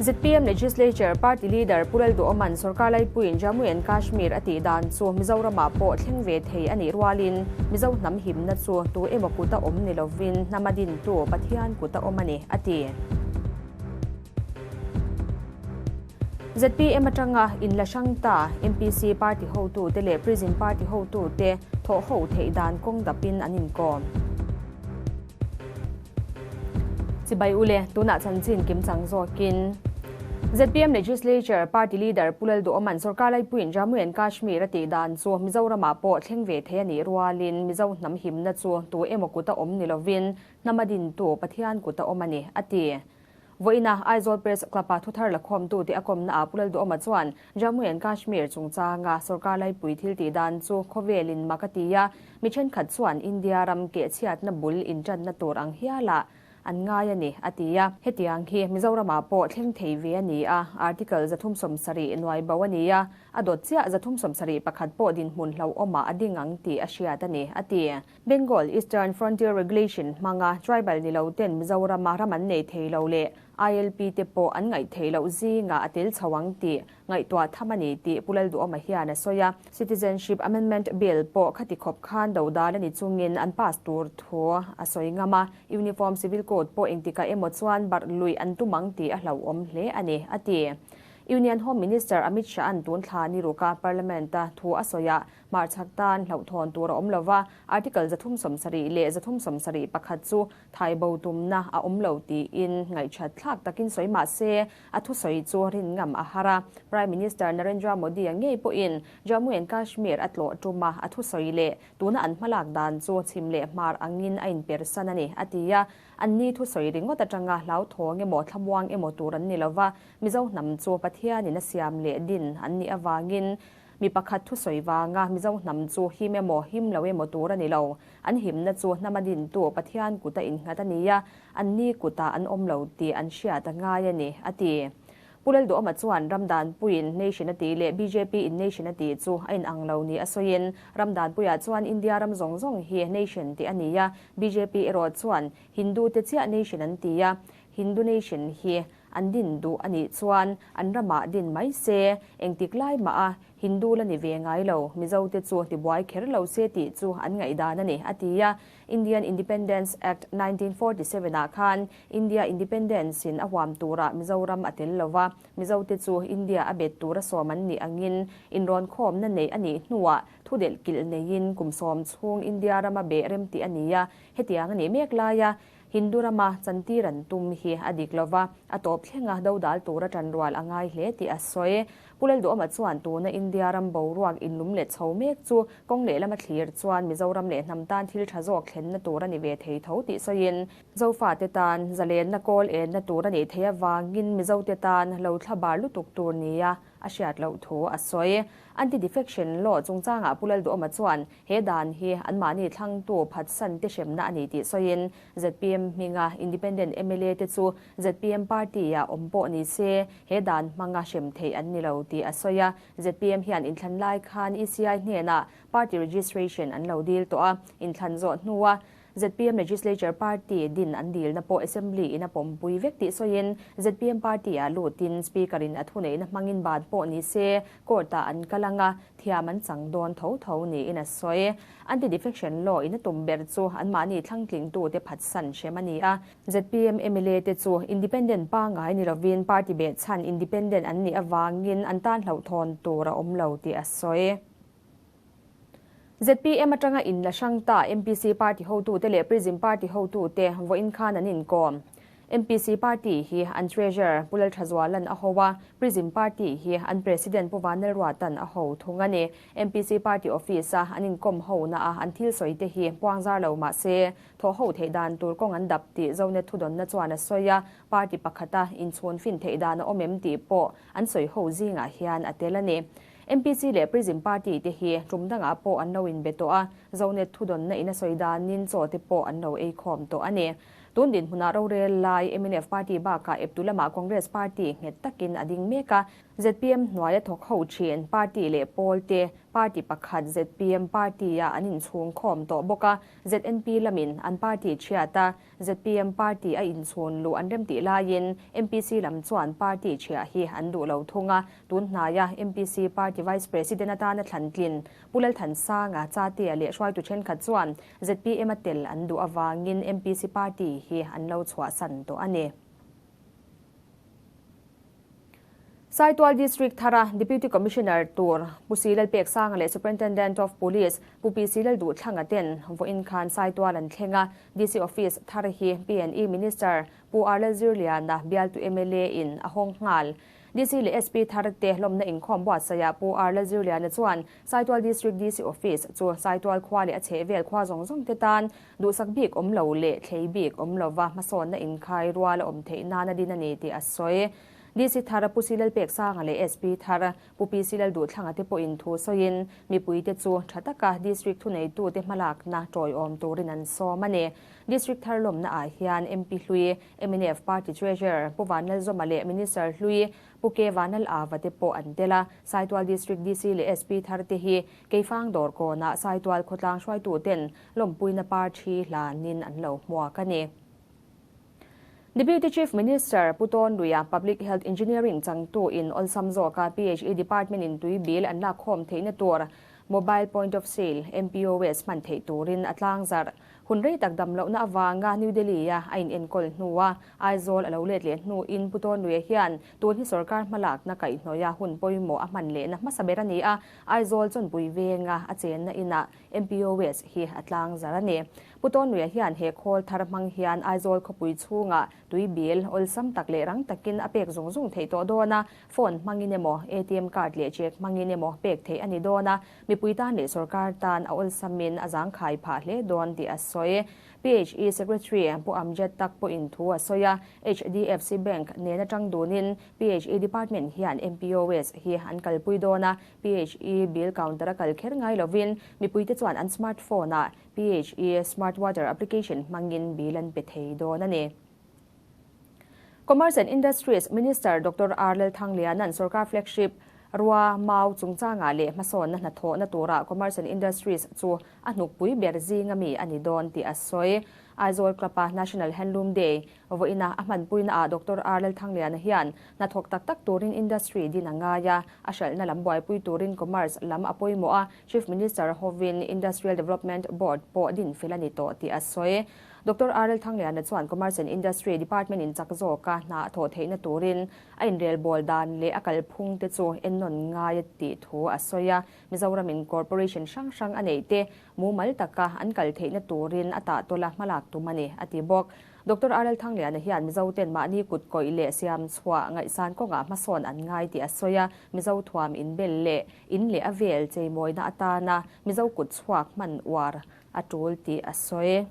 ZPM Legislature Party Leader Pu Lalduhawma'n sorkar laipuiin Jammu and Kashmir a tih dan chu Mizoramah pawh thleng ve thei a nih rualin Mizo hnam himna chu tu emaw kuta awm ni lovin hnama dintu Pathian kuta awm a ni, a ti. ZPM atanga inla hrang ta MPC party hotute leh Prism party hotute thawhho theih dan kawng dapin an inkawm. Chibai ule, tunah chanchin kimchang zawkin ZPM Legislature Party Leader Pu Lalduhawma'n sorkar laipuiin Jammu and Kashmir a tih dan chu Mizoramah pawh thleng ve thei a nih rualin Mizo hnam himna chu tu emaw kuta awm ni lovin hnama dintu Pathian kuta awm a ni, a ti. Vawiina Aizawl Press Club-a thuthar lakhawmtute a kawmnaah Pu Lalduhawma chuan Jammu and Kashmir chungchanga sorkar laipui thil tih dan chu khawvelin mak a ti a, mi thenkhat chuan India ram kehchhiatna bul intanna tur ang hialah an ngai a ni, a ti a. Hetiang hi Mizoramah pawh thleng thei ve a ni a, Article 370 nuai bo a ni a, a dawt chiah 371 pawh dinhmun hlauhawmah a ding ang tih a hriat a ni, a ti. Bengal Eastern Frontier Regulation hmanga tribal ni lo ten Mizorama ram an nei thei lo leh ILP te pawh an ngaih theih loh zingah a tel chho ang tih ngaihtuah tham a ni tih Pu Lalduhawma hian a sawi a. Citizenship Amendment Bill pawh khati khawp khan dodal a ni chungin an pass tur thu a sawi ngam a, Uniform Civil Code pawh engtikah emaw chuan barh luih an tum ang tih a hlauhawm hle a ni, a ti. Union Home Minister Amit Shah-a'n tun thla ni ruka Parliament-a thu a sawiah Hmarchhak tan hlauhthawn tur a awm lo va, Article 370 leh 371 chu thaibo tumna a awm lo tiin ngaihchat thlak takin sawi mah se, a thusawi chu rin ngam a har a. Prime Minister Narendra Modi-a ngei pawhin Jammu and Kashmir a tlawh tum a, a thusawi leh tuna an hmalak dan chu chhim leh hmar angin a inpersan a ni, a ti a. Anni thusawi ringawt atanga hlauthawng emaw thlamuang emaw tur an ni lo va, Mizo hnam chu Pathianin a siam leh din an nih avangin Mi pakhat thusawi vanga Mizo hnam chu him emaw, him lo emaw tur a ni lo. An himna chu hnama dintu Pathian kuta innghat a ni a, anni kutah an awm lo tih an hriat a ngai a ni, a ti. Pu Lalduhawma chuan Ramdanpuiin nation a tih leh bjp in nation a tih chu a inang lo ni a sawiin, Ramdanpuiah chuan India ram zawng zawng hi nation tih a ni a, bjp erawh chuan Hindu te chiah nation an ti a, Hindu nation hi An din duh a nih chuan an ramah din mai se, engtik lai mah a Hindu la ni ve ngai lo, Mizo te chu tibuai kher lo se tih chu an ngaihdan a ni, a ti a. Indian Independence Act 1947 ah khan India Independence in a huam turah Mizoram a tel lo va, Mizo te chu India a bet tura sawm an nih angin inrawnkhawmna neih a nih hnuah thudelh kilh neiin kum sawm chhung India rama beh remtih a ni a, hetiang a nih mek laia Hindu rama chantir an tum hi a dik lova, a tawp thlenga dodal tura tanrual a ngai hle tih a sawi. Pu Lalduhawma chuan tuna India ram boruak inlum let chho mek chu kawng lehlama thlir chuan Mizoram leh hnam tan thil tha zawk thlenna tur a ni ve thei tho tih sawiin, Zofate tan zalenna kawl enna tur a nih theih avangin Mizote tan lo thlabar lutuk tur nia a hriat loh thu a sawi. Anti-defection law chungchangah Pu Lalduhawma chuan He dan hi anmahni thlangtu phatsan te hremna a ni tih sawiin zpm hminga Independent mla te chu zpm party-ah awm pawh ni se he dan hmanga hrem theih an ni lo tih a sawi a. Zpm hian inthlan lai khan ECI hnenah party registration an lo dil tawh a, inthlan zawh hnua Zpm Legislature Party din an dilna pawh Assembly in a pawmpui vek tih sawiin zpm party-ah lutin Speaker-in a thuneihna hmangin ban pawh ni se court-ah an kal ang a, thiam an chang dawn tho tho niin a sawi. Anti-defection law in a tum ber chu anmahni thlangtlingtute phatsan hrem a ni a. Zpm mla te chu independent pangngai ni lovin party behchhan independent an nih avangin an tan hlauhthawn tur a awm lo tih a sawi. Zpm atanga in la hrang ta MPC party hotute leh Prism party hotute vawiin khan an inkawm. MPC party hi an treasurer Pu Lalthazuala'n a ho a, Prism party hi an president Pu Vanlalruata'n a ho thung a ni. MPC party office-a an inkawm hona a an thil sawi te hi puangzar lo mah se, thawh ho theih dan tur kawng an dap tih Zonet thudawnna chuan a sawi a, party pakhata inchhun fin theih dan a awm em tih pawh an sawi ho zingah hian a tel a ni. MPC leh Prism Party te hi tum dangah pawh an lo inbe tawh a, Zonet thudawnna in a sawi danin chaw te pawh an lo ei khawm tawh a ni. Tun dinhmunah rorel lai mnf Party bakah eptu lamah Congress Party nghet takin a ding mek a, zpm hnuaia thawk ho thin Party leh pawl te Party pakhat zpm party-ah an inchhung khawm tawh bawk a, ZNP lamin an party chhiat a, zpm party a inchhun luh an remtih laiin MPC lam chuan party chhiah hi an duh lo thung a, tun hnaia MPC party vice president atana thlan tlin Pu Lalthansanga, Chatea leh hruaitu thenkhat chuan zpm a tel an duh avangin MPC party hi an lo chhuahsan tawh a ni. Saitual District thara Deputy Commissioner tur Pu Si Lalpeksanga leh Superintendent of Police Pu PC Lalduhthanga ten vawiin khan Saitual an thleng a, DC Office thar hi PNE Minister Pu R Lalzirliana bialtu mla in a hawng nghal. DC leh SP thar te hlawmna inkhawm buatsaihah Pu R Lalzirliana chuan Saitual District DC Office chu Saitual khua leh a chhehvel khua zawng zawng te tan duhsak bik awm lo leh thlei bik awm lova hmasawnna inkhai rual a awm theih nana din a ni tih a sawi. DC thar Pu Si Lalpeksanga leh SP thar Pu PC Lalduhthlanga te pawhin thu sawiin mipuite chu tha taka District thuneitute hmalakna tawiawm turin an sawm a ni. District thar lawmna ah hian MP hlui, mnf Party Treasurer Pu Vanlalzawma leh Minister hlui Pu K Vanlal Ava te pawh an tel a. Saitual District DC leh SP thar te hi Keifang dawr kawnah Saitual khawtlang hruaituten lawmpuina par thi hlanin an lo hmuak a ni. Deputy Chief Minister Pu Tawn Luia Public Health Engineering changtu in awlsam zawka PHE Department in tui bil an lakkhawm theihna tur Mobile Point of Sale, MPOS, hman theih turin a tlangzarh. Hun rei tak dam lohna avanga New Delhi-a a inenkawl hnua Aizawl a lo let leh hnuin Pu Tawn Luia hian tun hi sorkar hmalakna kaihhnawih a hun pawimawh a hman lehna hmasa ber a ni a, Aizawl chawnpui venga a chenna inah MPOS hi a tlangzarh a ni. Pu Tawnluia hian he khawl thar hmang hian Aizawl khawpui chhungah tui bil awlsam tak leh rang takin a pek zung zung theih tawh dawn a, phone hmangin emaw, ATM card leh cheque hmangin emaw pek theih a ni dawn a, mipui tan leh sorkar tan a awlsamin a zangkhai phah hle dawn tih a sawi. PHE Secretary Pu Amjad Tak pawhin thu a sawi a, HDFC Bank nen atang dunin PHE Department hian MPOS hi an kalpui dawn a, PHE bill counter a kal kher ngai lovin mipuite chuan an smartphone-ah PHE Smart Water application hmangin bill an pe thei dawn a ni. Commerce and Industries Minister Doctor R Lalthangliana'n sorkar flagship rua mau chungchangah leh hmasawnna hnathawhna turah Commerce and Industries chu a hnukpui ber zinga mi a ni dawn tih a sawi. Aizawl Club-a National Handloom Day Vawiina a hmanpuinaah Doctor R Lalthangliana hian hnathawk tak tak turin industry din a ngai a, a hralhna lam buaipui turin commerce lam a pawimawh a, Chief Minister hovin Industrial Development Board pawh din fel a ni tawh tih a sawi. Doctor R Lalthangliana chuan Commerce and Industry Department in chak zawka hna a thawh theihna turin a inrelbawl dan leh a kalphung te chu ennawn ngai a tih thu a sawi a, Mizoramin corporation hrang hrang a neih te mumal taka an kal theihna turin a tahtawla hmalak tum a ni, a ti bawk. Doctor RL Thangliana hian Mizoten mahni kut kawih leh siam chhuah ngaihsan kawngah hmasawn an ngai tih a sawi a, Mizo thuam inbel leh in leh a vel cheimawina atana Mizo kut chhuak hman uar a tul tih a sawi.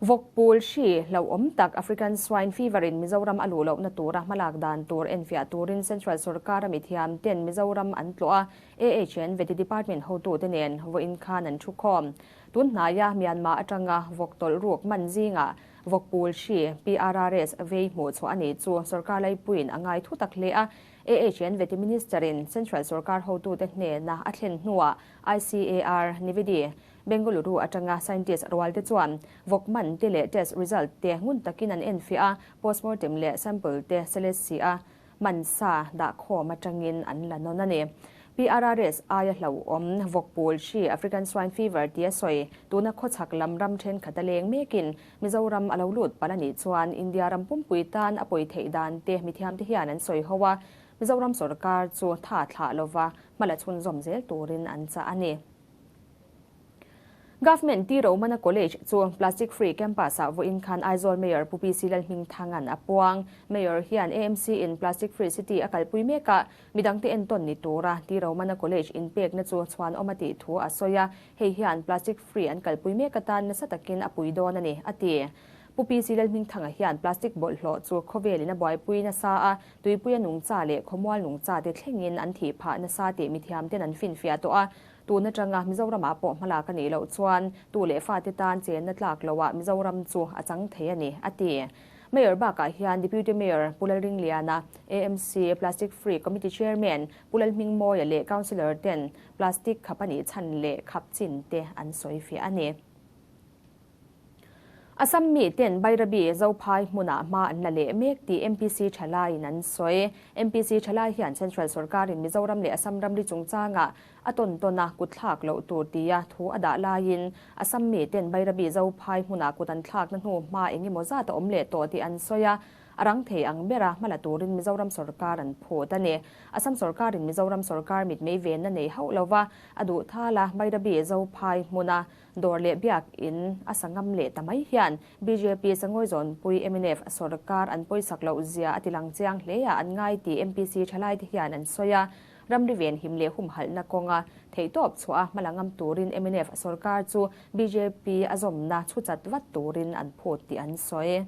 Vawkpul hri hlauhawm tak African Swine Fever in Mizoram a luh lohna tura hmalak dan tur enfiah turin Central Sorkara mithiam ten Mizoram an tlawh a, AHN Vety Department hotute nen vawiin khan an thukhawm. Tun hnaia Myanmar atanga vawk tawlh ruk man zingah vawkpul hri, PRRS, vei hmuh chhuah a nih chu sorkar laipuiin a ngai thu tak hle a. AHN Vety Minister-in Central sorkar hotute hnena a thlen hnuah ICAR, Nividi, Bengaluru atanga scientist rualte chuan vawk man te leh test result te ngun takin an enfiah a, postmortem leh sample te selesi a man sa dah khawm atangin an la nawn a ni. PRRS aia hlauhawm vawkpul hri African Swine Fever tia sawi tuna khawchhak lam ram thenkhat a leng mekin Mizoram a lo lut palh a nih chuan India ram pumpui tan a pawi theih dan te mithiamte hian an sawi ho a, Mizoram sorkar chu tha thlah lova hmala chhunzawm zel turin an chah a ni. Government T Romana College chu Plastic Free Campus ah vawiin khan Aizawl Mayor Pu PC Lalhmingthanga'n a puang. Mayor hian AMC in Plastic Free City a kalpui mek a, midangte entawn ni tura T Romana College inpekna chu chhuanawm a tih thu a sawi a, hei hian Plastic Free an kalpui mek atan nasa takin a pui dawn a ni, a ti. Pu PC Lalhmingthanga hian plastic bawlhhlawh chu khawvelin a buaipui nasa a, tuipuia nungcha leh khawmual nungcha te thlengin an thih phah nasa tih mithiamten an finfiah tawh a, Tun atanga Mizoramah pawh hmalak a nih loh chuan tu leh fate tan chenna tlak loah Mizoram chu a chang thei a ni, a ti. Mayor bakah hian Deputy Mayor Pu Lalringliana, AMC Plastic Free Committee Chairman Pu Lalhmingmawia leh Councillor ten plastic khap a nih chhan leh khap chin te an sawi fiah a ni. Assam mi ten Bairabi Zophai hmunah hma an la leh mek tih MPC thalaiin an sawi. MPC thalai hian Central sorkarin Mizoram leh Assam ramri chungchangah a tawn tawn a kut thlak loh tur tia thu a dah laiin Assam mi ten Bairabi Zophai hmunah kut an thlakna hnu hma eng emaw zat a awm leh tawh tih an sawi a. A rang thei ang bera hma la turin Mizoram sorkar an phut a ni. Assam sorkarin Mizoram sorkar mitmei venna nei hauh lova a duh thal a, Bairabi Zophai hmuna dawr leh biak in a sa ngam leh ta mai hian bjp Sangawizawnpui mnf sorkar an pawisak loh zia a ti lang chiang hle a an ngai tih MPC thalaite hian an sawi a. Ramri venhim leh humhalhna kawnga theihtawp chhuah a hmala ngam turin mnf sorkar chu bjp a zawmna chhuchat vat turin an phut tih an sawi.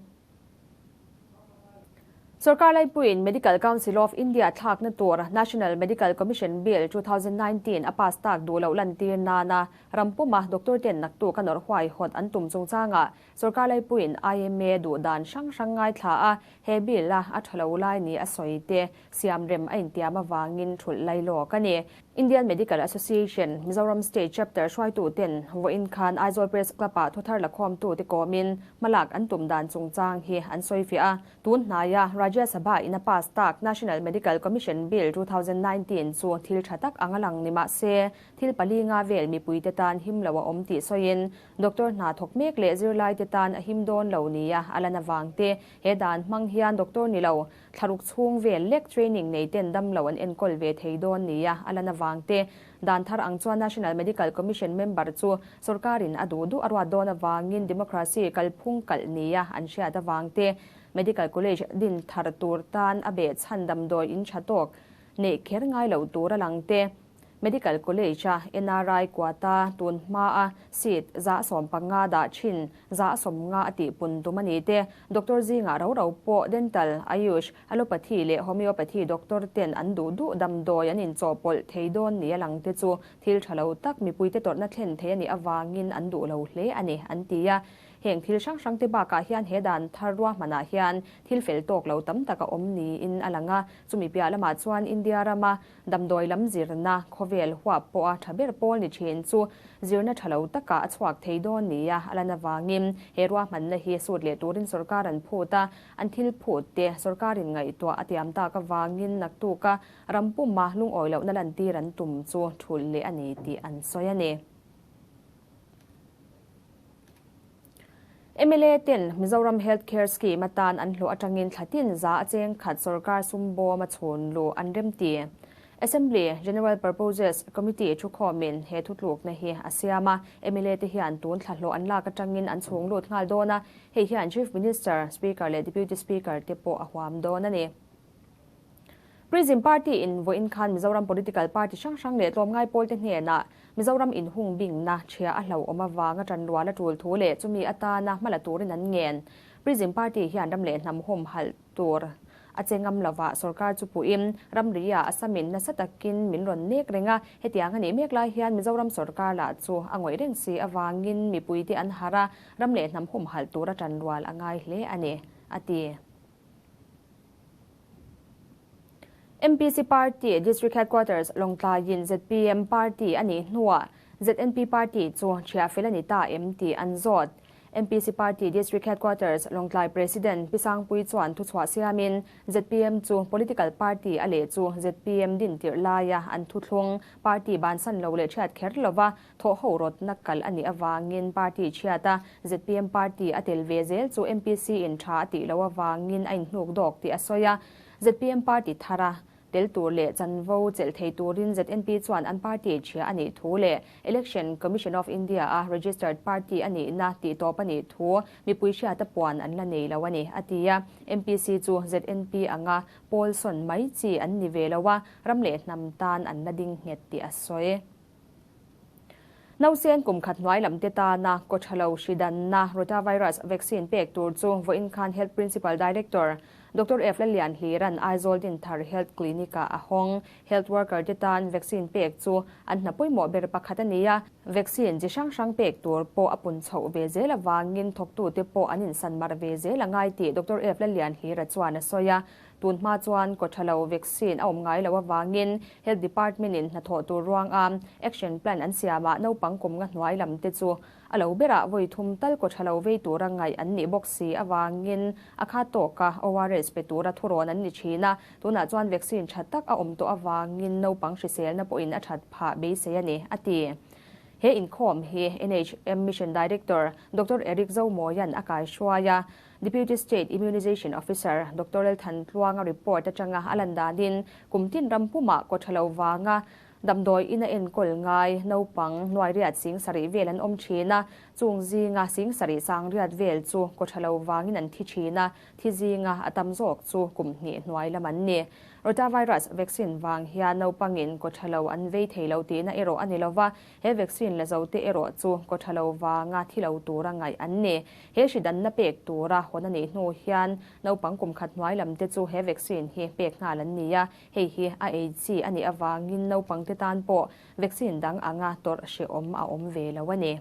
Sorkar laipuiin Medical Council of India thlakna tur National Medical Commission Bill 2019 a pass tak duh loh lantir nana ram puma doctor ten naktuk a nawrh huaihawt an tum chungchangah sorkar laipuiin IMA duh dan hrang hrang ngaithla a, he bill a a tha lo lai ni a sawi te siam rem a intiam avangin thulh lai lawk a ni. Indian Medical Association, Mizoram State Chapter hruaituten vawiin khan Aizawl Press Club-ah thuthar lakhawmtute kawmin hmalak an tum dan chungchang hi an sawifiah a. Tun hnaia Rajya Sabha in a pass tak National Medical Commission Bill 2019 chu thil tha tak ang a lang ni mah se, thil pali nga vel mipuite tan him lo a awm tih sawiin doctor hna thawk mek leh zirlaite tan a him dawn lo nia a lan avangte he dan hmang hian doctor ni lo Thlaruk chhung vel lek training nei ten dam lo an enkawl ve thei dawn nia a lan avang te, dan thar ang chuan National Medical Commission member chu sorkarin a duh duh a ruat dawn avangin democracy kalphung kalh nia an hriat avang te, Medical College din thar tur tan a behchhan damdawi in tha tawk neih kher ngai lo tur a lang te. Medical College-a NRI quota tun hmaa seat 150 dah thin 150 a tihpun tum a ni te, doctor zingah ro ro pawh dental, ayush, allopathy leh homeopathy doctor ten an duh duh damdawi an inchawhpawlh thei dawn ni a lang te chu thil tha lo tak mipuite tawrhna thlen thei a nih avangin an duh lo hle a ni, an ti a. Heng thil hrang hrang te bakah hian he dan thar ruahmanah hian thil fel tawk lo tam tak a awm niin a lang a, chumi piah lamah chuan India rama Damdawi lam zirna khawvel huap pawha tha ber pawl ni thin chu zirna tha lo takah a chhuak thei dawn nia a lan avangin he ruahmanna hi sut leh turin sorkar an phut a, an thil phut te sorkarin ngaihtuah a tiam tak avangin naktuka ram puma lungawi lohna lantir an tum chu thulh leh a ni tih an sawi a ni. Mla ten Mizoram Health Care Scheme atan an hlawh atangin thla tin za a cheng khat sorkar sum bawm a chhun luh an remti. Assembly General Purposes Committee thukhawmin he thutlukna hi a siam a, mla te hian tun thla hlawh an lak atangin an chhung lut nghal dawn a, hei hian Chief Minister, Speaker leh Deputy Speaker te pawh a huam dawn a ni. Prism Party in vawiin khan Mizoram political party hrang hrang leh tlawmngai pawlte hnenah Mizoram inhung bingna ṭhia a hlauhawm avanga ṭanrual a ṭul thu leh chumi atana hma la turin an ngen. Prism Party hian ram leh hnam humhalh tur a che ngam lova sorkar chu puhin ramri ah Assam-in nasa takin min rawn nek reng a, hetiang a nih mek lai hian Mizoram sorkar lah chu a ngawih reng si avangin mipuite an harh a, ram leh hnam humhalh tura ṭanrual a ngai hle a ni, a ti. MPC Party District Headquarters Lawngtlaiin zpm Party a nih hnuah ZNP Party chu ṭhiah fel a ni ta em tih an zawt. MPC Party District Headquarters Lawngtlai President Pi Sangpui chuan thuchhuah siamin zpm chu political party a leh chu zpm din tirh laia an thuthlung party bansan lo leh ṭhiat kher lova Thawh ho rawtna kal a nih avangin party chhiat a, zpm party a tel ve zel chu MPC in tha a tih loh avangin a inhnuk dawk tih a sawi a. Zpm party thara tel tur leh chanvo chelh thei turin ZNP chuan an party chhia a nih thu leh Election Commission of India a registered party a nihna tih tawp a nih thu mipui hriata puan an la nei lo a ni, a ti a. MPC chu ZNP anga pawl sawn mai chi an ni ve lo a, ram leh hnam tan an la ding nghet tih a sawi. Nausen kum khat hnuai lam te tana kawthalo hri danna rotavirus vaccine pek tur chu vawiin khan Health Principal Director Doctor F Lallianhlira'n Aizawl Dinthar Health Clinic-ah a hawng. Health worker te tan vaccine pek chu an hna pawimawh ber pakhat a ni a, vaccine chi hrang hrang pek tur pawh a pun chhoh ve zel avangin thawktute pawh an insan mar ve zel a ngai tih Doctor F Lallianhlira chuan a sawi a. Tun hma chuan kawthalo vaccine a awm ngai loh avangin Health Department in hnathawh tur ruanga action plan an siamah naupang kum nga hnuai lam te chu a lo berah vawi thum tal kawthalo vei tura ngaih an nih bawk si avangin a kha tawka ORS pe tura thurawn an ni thin a, tunah chuan vaccine tha tak a awm tawh avangin naupang hriselna pawhin a that phah beisei a ni, a ti. He inkhawm hi NHM Mission Director Doctor Eric Zomawia'n a kaihruai a, Deputy State Immunization Officer Doctor Lalthan Tluanga report atanga a lan danin kum tin ram pumah kaw tha lo vanga damdawi ina enkawl ngai naupang nuai riat sing sarih vel an awm thin a, chung zinga sing sarih sang riat vel chu kaw tha lo vangin an thi thin a, thi zinga a tam zawk chu kum hnih hnuai lam an ni. Rotavirus vaccine vang hian naupangin kaw tha lo an vei thei lo tihna erawh a ni lova, He vaccine la zote erawh chu kaw tha lo vanga thi lo tura ngaih an ni. He hri danna pek tura hawn a nih hnu hian naupang kum khat hnuai lam te chu he vaccine hi pek nghal an ni a, hei hi a ei chi a nih avangin naupang te tan pawh vaccine dang anga tawrh hrehawm a awm ve lo a ni.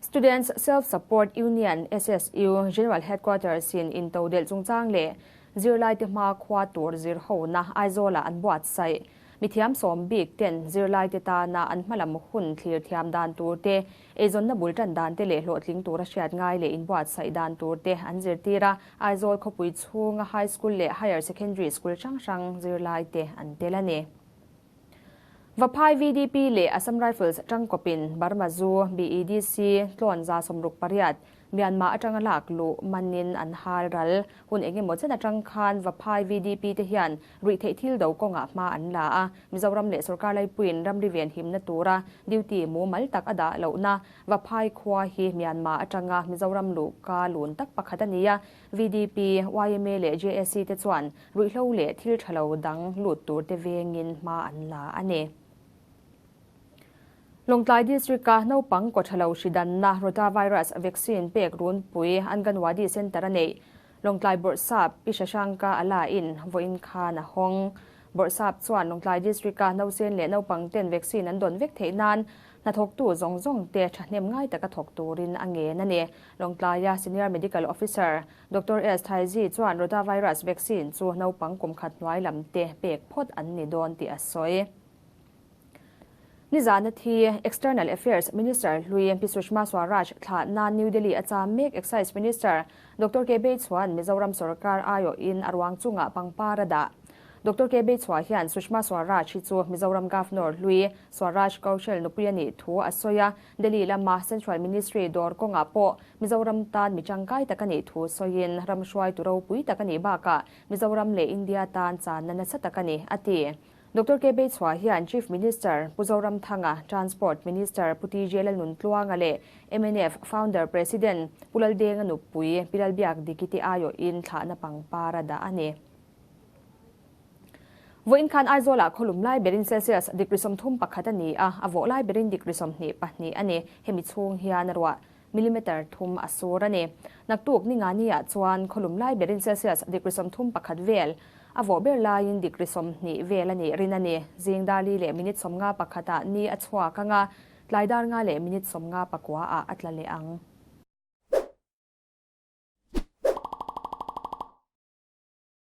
Students Self Support Union, SSU, General Headquarters in intodelh chungchang leh zirlaite hma khua tur zir hona Aizawlah an buatsaih. Mithiam sawm bik ten zirlaite tana an hmalam hun thlir thiam dan tur te, eizawnna bul tan dan te leh hlawhtling tura hriat ngai leh inbuatsaih dan tur te an zirtir a, Aizawl khawpui chhunga High School leh Higher Secondary School hrang hrang zirlaite an tel a ni. Vaphai VDP leh Assam Rifles tangkawpin Burma Zu, BEDC, tlawn 168, Myanmar atanga lak luh manin an hal ral. Hun eng emaw chen atang khan Vaphai VDP te hian ruihtheih thil do kawngah hma an la a, Mizoram leh sorkar laipuiin ramri ven himna tura duty mumal tak a dah lohna Vaphai khua hi Myanmar atanga Mizoram luhka lun tak pakhat a ni a, VDP, yma leh JSC te chuan ruihhlo leh thil tha lo dang lut tur te vengin hma an la a ni. Lawngtlai District-a naupang kaw tha lo hri danna Rotavirus vaccine pek runpui Anganwadi Centre a neih Lawngtlai Bawrhsap Pi Shashanka a la in vawiin khan a hawng. Bawrhsap chuan Lawngtlai District-a nausen leh naupang ten vaccine an dawn vek theih nan hnathawktu zawng zawng te thahnem ngai taka thawk turin a ngen a ni. Lawngtlaia Senior Medical Officer Doctor S Thaizi chuan Rotavirus vaccine chu naupang kum khat hnuai lam te pek phawt an ni dawn tih a sawi. Nizana thi External Affairs Minister hlui Pi Sushma Swaraj thlah nan New Delhi a cham mek Excise Minister Doctor K Beichhuan Mizoram sorkar aiawhin a ruang chungah pangpar a dah. Doctor K Beichhua hian Sushma Swaraj hi chu Mizoram Governor hlui Swaraj Kaushal nupui a nih thu a sawi a, Delhi lama Central Ministry dawr kawngah pawh Mizoram tan mi tangkai tak a nih thu sawiin ram hruaitu ropui tak a nih bakah Mizoram leh India tan channa nasa tak a ni, a ti. Doctor K Beichhua hian Chief Minister Pu Zoramthanga, Transport Minister Pu TJ Lalnuntluanga leh mnf Founder President Pu Laldenga nupui Pi Lalbiak Dikiti aiawhin thlahna pangpar a dah a ni. Vawiin khan Aizawlah khawlum lai berin Celsius degree 31 a ni a, a vawh lai berin degree 22 a ni. Hemi chhung hian a ruah millimeter thum a sur a ni. Naktuk Ningani-ah chuan khawlum lai berin Celsius degree 31 vel a vawh ber laiin degree 20 vel a nih rin a ni. Zing dar li leh minute 51 ah ni a chhuak anga, tlai dar nga leh minute 59 ah a tla leh ang.